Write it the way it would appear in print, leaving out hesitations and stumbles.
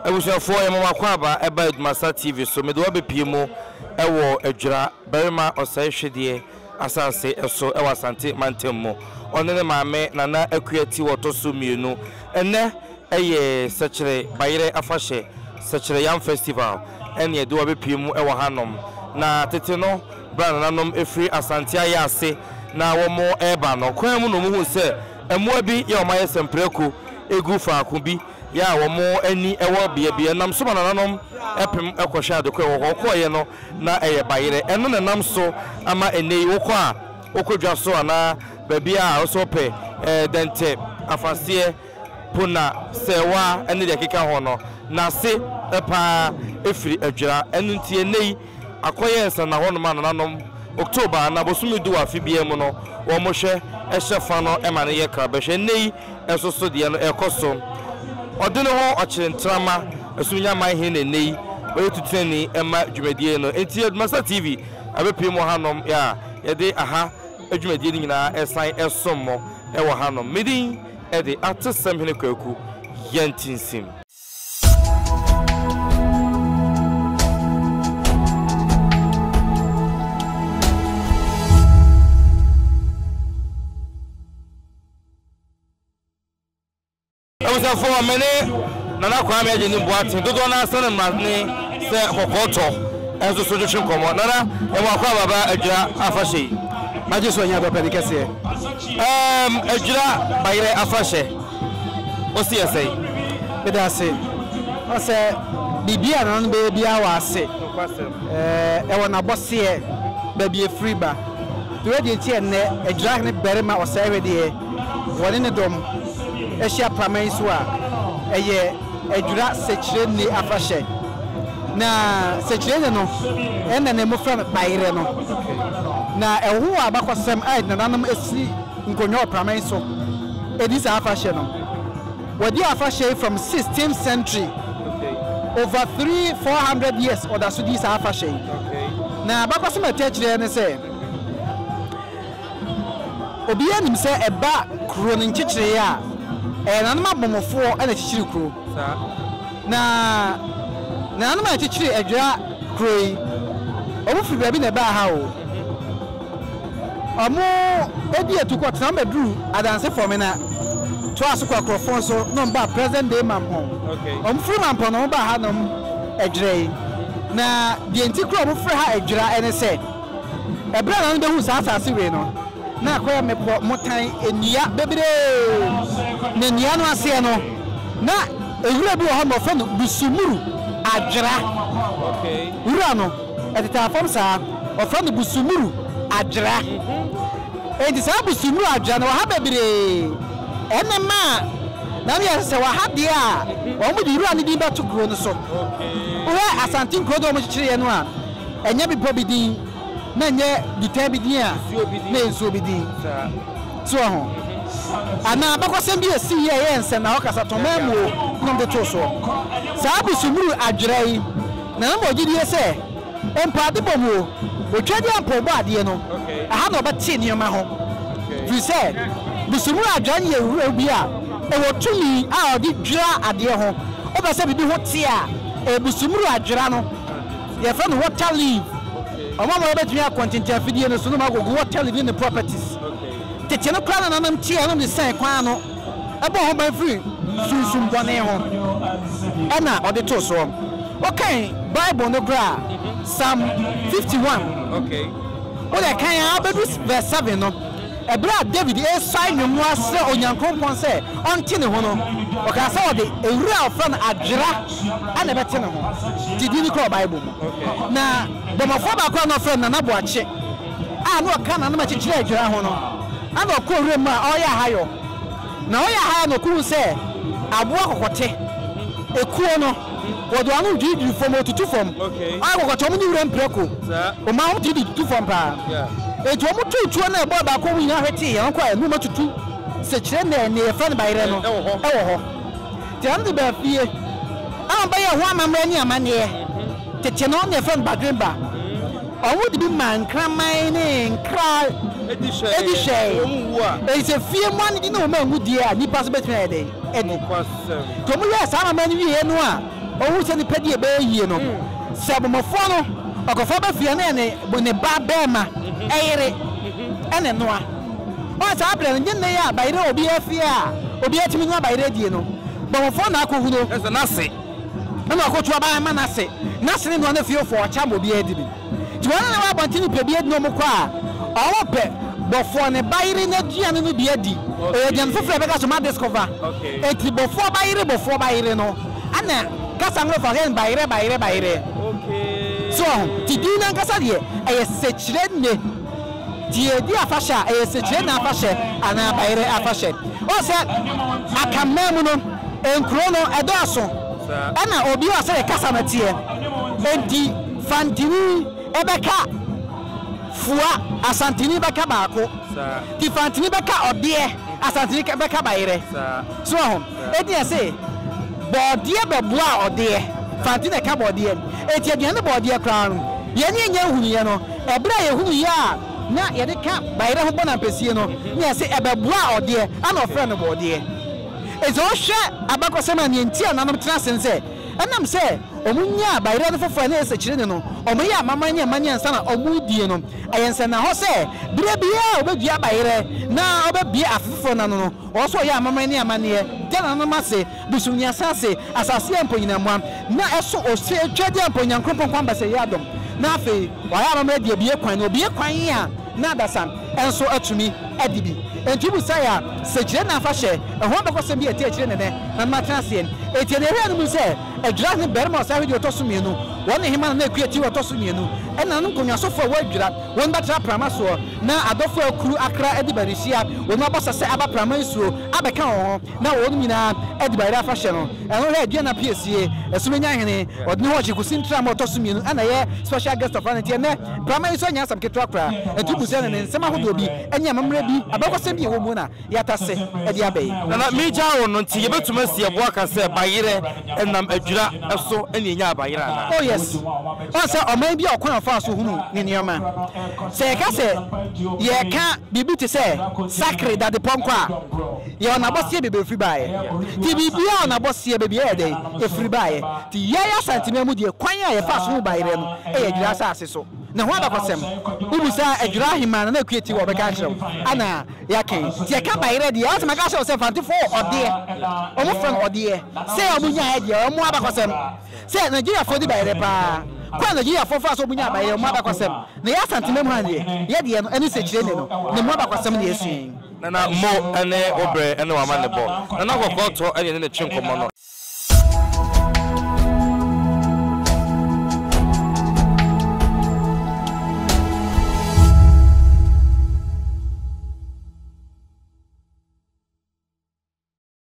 Abusuafoɔ yɛma mo akwaaba ɛba Adwumasa TV so, mede wo abɛpie mu ɛwɔ Adwira barima ɔsɛe hwedeɛ asase ɛso ɛwɔ Asante mantam mu. Ɔne ne maame Nana Akua ti wɔ ɔtɔ so mienu. Ɛnɛ ɛyɛ Sɛkyerɛ Bayerɛ Afahyɛ, Sɛkyerɛ Yam Festival, ɛne yɛde wo abɛpie mu ɛwɔ hanom. Na tete no berɛ a nananom ɛfiri Asante Ayaase na wɔn ɛreba no, kwan mu na wɔn huu sɛ mmoa bi yɛ wɔn ayɛ sɛ mprako ɛgu faako bi yɛ a wɔn ani wɔ bea bi. Ɛnam so ma nananom pem kɔhwɛ ade ko a ɛwɔ hɔ. Wɔkɔeɛ no, na ɛyɛ bayerɛ. Ɛno na ɛnam so ama ɛnnɛ yi wokɔ a, wokɔ dwa so anaa baabi a wo sɛ wopɛ dɛntɛ, afaseɛ, pona, sɛɛwa ne deɛ ɛkeka ho no, n'ase pa ara firi adwira. Ɛno nti ɛnnɛ yi, akɔyɛ nsɛnna hɔnom a nananom October anaa bosome du wɔ afe biara mu no, wɔhwɛ hyɛ fa no ma no yɛ krabɛhwɛ. Ɛnnɛ yi, Nso so deɛ no ɛrekɔ so. Ɔde ne ho ɔkyere ntrama ɛso nya man hene na ɛnnɛ yi ɔyɛ tutenani ɛma dwumadie no. Enti Adumasa TV abɛpue mu wɔ hanom a yɛde aha dwumadie no nyinaa ɛsan ɛsom mo ɛwɔ hanom. Me din ɛde Atesɛm Hene Kwaku Yɛntinsim. Abusuafoɔ, me ne Nana Kwame Agyenim Boateng, dodoɔ no ara sane mmrane sɛ kɔkɔɔ tɔ nso so twetwe nkɔmmɔ. Nana, yɛma wakɔ ababa Adwira afahyɛ yi. Magye so anya dɔpɛ ne kɛseɛ. Ɛɛm, Adwira Bayerɛ afahyɛ, wo se yɛ sɛn? Meda ase. Ɔn sɛ biribi a nananom bɛyɛ biara wɔ ase. Ɛɛ, ɛwɔ n'abɔseɛ, baabi ɛfiri ba. Wei deɛ nti ɛnnɛ Adwira hene barima Ɔsɛehwedeɛ wɔne ne dɔm ahyia prama yi so a ɛyɛ Adwira Sɛkyerɛnne afahyɛ. Na Sɛkyerɛnne no ɛna ne mmofra no bayerɛ no. Na ɛho wɔ abakɔsɛm a nananom asi nkonnwa wɔ prama yi so ɛdi saa afahyɛ no. Wɔdi afahyɛ yi from 16th century, over 3 400 years ɔda so di saa afahyɛ yi. Na abakɔsɛm a ɛtɔ akyire ne sɛ, obiara nim sɛ ɛba kuro no nkyekyereeɛ a, ɛyɛ nananom abɔmmɔfoɔ na ɛkyekyere kuro. Na nananom a ɛkyekyere Adwira kuro yi, wɔn firi baabi na ɛbaa ha o. Wɔn di atukɔ tena wɔn bɛduru Adanse Fɔmena, toa so kɔ Akorɔfon so na wɔn baa present day Mampɔn. Wɔn firi Mampɔn na wɔn baa hanom Adwira yi. Na deɛ nti koraa a wɔfrɛ ha Adwira ne sɛ, ɛberɛ a nananom bɛhuu saa asase wei no, na akɔyɛ mmepɔ, mmotan, nnua bebree. Na nnua no aseɛ no, na nwura bi wɔ hɔ na wɔfrɛ no Busumuru Adwera. Wura no, ɛtetaa fam saa, wɔfrɛ no Busumuru Adwera. Enti saa Busumuru Adwera no, wɔ ha bebree. Ɛnna ɛmaa na ne yɛ sɛ wɔ ha deɛ a, wɔde wura no din bɛto kuro no so. Wohwɛ Asante nkuro no a wɔkyekyereeɛ no a, ɛnyɛ bepɔ bi din, na ɛnyɛ dutan bi din a, na ɛyɛ nsuo bi din. So wɔ ho? Anaa abakɔsɛm bi a ɛsii yɛ a ɛyɛ nsɛnnahɔ kasatɔmmamuo na wɔde too soɔ. Saa Busumuru Adwera yi, na na mewɔ gyedie sɛ, mpo adebɔ mu o, otwa bi ampa ɔbɔ adeɛ no, ɛha na ɔbɛte nneɛma ho. Firi sɛ, Busumuru Adwera no yɛ wura bi a ɔwɔ tumi a ɔde dwira adeɛ ho. Wopɛ sɛ biribi ho te a, ɛyɛ Busumuru Adwera no. Yɛfrɛ no water leaf. Wɔn a wɔyɛ bɛtumi akɔ ntenten afidie no so na wɔakɔgu water leaf ne ne properties. Tete no koraa na nananom kyeɛ no de sɛn kwan ano bɔ ho ban firi sunsum bɔne ho ɛna ɔde too soɔ. Wokan Bible no koraa a, Psalm 51, wode kan ara bɛdu verse 7 no, ɛberɛ a David resae nnwom no asrɛ Onyankopɔn sɛ ɔnte ne ho no, ɔkaa sɛ ɔde ewura a ɔfrɛ no adwera na ɛbɛte ne ho. Nti din no kura wɔ Bible mu. Na bɔmmɔfoɔ baako a na ɔfrɛ no Nana Boakye a na ɔka nanom a ɛkyekyere adwera ho no, ɛna ɔkɔɔ wuram a ɔreyɛ ahayɔ. Na ɔreyɛ ahayɔ no ɔkɔhuu sɛ aboa kɔkɔte, ekuo no, wɔde wɔn ano redwiridwiri fam, wɔtutu fam. Ɔyɛ kɔkɔte, wɔn ne wuram prako. Wɔn a wɔtumi de tutu fam paa. Enti wɔtoo tuo no a ɛbɔɔ baako a wɔn nyinaa hweteeɛ, wɔn kɔeɛ na wɔatutu sekyerɛ nea yɛfrɛ no bayerɛ no wɔ hɔ. Nti ɛno de baa fie a wɔbɛyɛɛ ho amammerɛ ne amanneɛ. Tete no na yɛfrɛ no badwemba. Wɔde bi maa nkraman ne nkra di hwɛe. Enti sɛ fie mu anigye ne wɔn anwu deɛ a, nnipa nso bɛtumi ayɛ dɛn adi? Nti wɔyɛɛ saa amammerɛ no wieeɛ no a, ɔhu sɛ nipa di ɛbɛyɛ yie no, sɛ abɔmmɔfoɔ no ɔkɔfa ba fie a na yɛ ne ne ba bɛɛma ɛyere ɛna ɛnoa. Ɔn saa berɛ no nyɛ nnɛ yi a bayerɛ wɔ obiara fie a obiara tumi noa bayerɛ die no, bɔmmɔfoɔ na akɔhunu. Ɛsɛ n'ase. Ɛna ɔkɔtu aba ama n'ase, n'ase ne noa na fiefoɔ ɔkyɛ ama obiara adi bi. Nti wɔn a na wɔ abɔnten pɛ bi adi na wɔn kɔ a, wɔn pɛ bɔfoɔ ne ba yere n'aduane no bi adi. Ɛyɛ aduane foforɔ a yɛbɛka so ma discover. Enti bɔfoɔ ba yere bɔfoɔ ba yere no, ɛna kasa no fa yɛ no bayerɛ bayerɛ bayerɛ. So ɔho? Nti din no ankasa deɛ, ɛyɛ sɛkyerɛnne. Nti yɛredi afahyɛ a, ɛyɛ sɛkyerɛnne afahyɛ anaa bayerɛ afahyɛ. Woahu sɛ Akanman mu no, nkuro no ɛdɔɔso, ɛna obi wɔ sɛdeɛ kasa no teɛ. Enti Fantini bɛka fua, Asanteni bɛka baako. Nti Fantini bɛka ɔdeɛ, Asanteni bɛka bayerɛ. So wahu? Enti yɛse bɔɔdeɛ bɛboa ɔdeɛ, Fantini na ɛka bɔɔdeɛ. Enti aduane bɔɔdeɛ koraa no, yɛn yɛnnya nhunuiɛ no, ɛberɛ a yɛhunuiɛ a na yɛde ka bayerɛ ho bɔ no ampesie no, na yɛse ɛbɛboa ɔdeɛ, ɛna ɔfrɛ no bɔɔdeɛ. Enti wohwɛ abakɔsɛm a, nea nti a nanom tena ase ne sɛ, Ɛnam sɛ wɔnyaa bayerɛ no foforɔ a na ɛyɛ sɛkyerɛnne no, wɔyɛɛ amammerɛ ne amanneɛ ansa na wɔredie no. Ɛyɛ nsɛnnahɔ sɛ, berɛ biara a wɔbɛdua bayerɛ na wɔbɛbue afe foforɔ no ano no, wɔwɔ sɛ wɔyɛ amammerɛ ne amanneɛ da nananom ase, bosomnuasa ase, asase a mpo nyinammoa na ɛso ose Tweaduampɔn Nyankoropɔn Kwan Basɛyɛ Adom, na afei wɔayɛ amammerɛ de abue kwan, na wɔbue kwan a na adasa nso atumi adi bi. Enti wobisae a, sɛkyerɛnne afahyɛ, ɛho abakɔsɛm bi a ɛte akyire ne nnɛ na no atena aseɛ. Enti ɛnea ɛhwɛ no mu sɛ, Adwira hene barima ɔsahene deɛ ɔtɔ so mmienu, wɔn ne hemmaa Nana Akua Tiwa ɔtɔ so mmienu, ɛna nananom nkonnwasofo a wɔadwira wɔn bɛtra prama soɔ, na adɔfo a akuru akra adi barehyia, wɔn abɔ sɛsɛ aba prama nsuo abɛka wɔn ho, na wɔnom nyinaa adi bayerɛ afahyɛ no. Ɛno hwɛ aduan apiesie, Ɛsomanya hene, ɔde ne ho ɔhye Kusi Ntrama ɔtɔ so mmienu ɛna ɛyɛ special guest of honor nti ɛnnɛ prama yi nso nyɛ asɛm ketewa koraa. Ɛnti wobu sɛ ne nsɛm ahodoɔ bi ne amammerɛ bi, abakɔsɛm bi a ɛwɔ mu na yɛatase de aba yi. Nana, megyaa wo no nti yɛbɛtumi asi ɛbo aka sɛ bayerɛ nam adwira so na ɛnyaa bayerɛ anaa? Oh yes. Woahu sɛ ɔman bi a ɔkwan a ɔfaa so hunu ne nneɛma. Sɛ yɛka sɛ yɛreka biribi te sɛ sakre, dadepɔnkɔ a, Yɛwɔ n'abɔseɛ baabi a ɛfiri baeɛ. Nti biribiara wɔ n'abɔseɛ baabi a ɛyɛ dɛn? Ɛfiri baeɛ. Nti yɛn Asanteman mu deɛ, kwan a yɛfaa so huu bayerɛ no yɛ Adwira asase so. Ne ho abakɔsɛm, wobisa Adwira ahemaa Nana Akua Tiwa a ɔbɛka akyerɛ wo. Ana yɛaka yi. Nti yɛka bayerɛ deɛ, ɔsɛ maka akyerɛ wo sɛ Mfantefoɔ wɔ ɔdeɛ. Wɔfrɛ no ɔdeɛ. Sɛ wɔnyaeɛ deɛ, wɔn abakɔsɛm. Sɛ Nigeriafoɔ di bayerɛ paa. Kwan a Nigeriafoɔ faa so wɔnyaa bayerɛ, wɔn abakɔsɛm. Na yɛn Asanteman mu ha deɛ, yɛ deɛ no ɛne sɛkyerɛni no, ne mu abakɔsɛm na yɛasua yi. Nana Mo ne wo brɛ ne w'amanebɔ. Nana Kɔkɔɔtɔ ne yɛne no twe nkɔmmɔ no.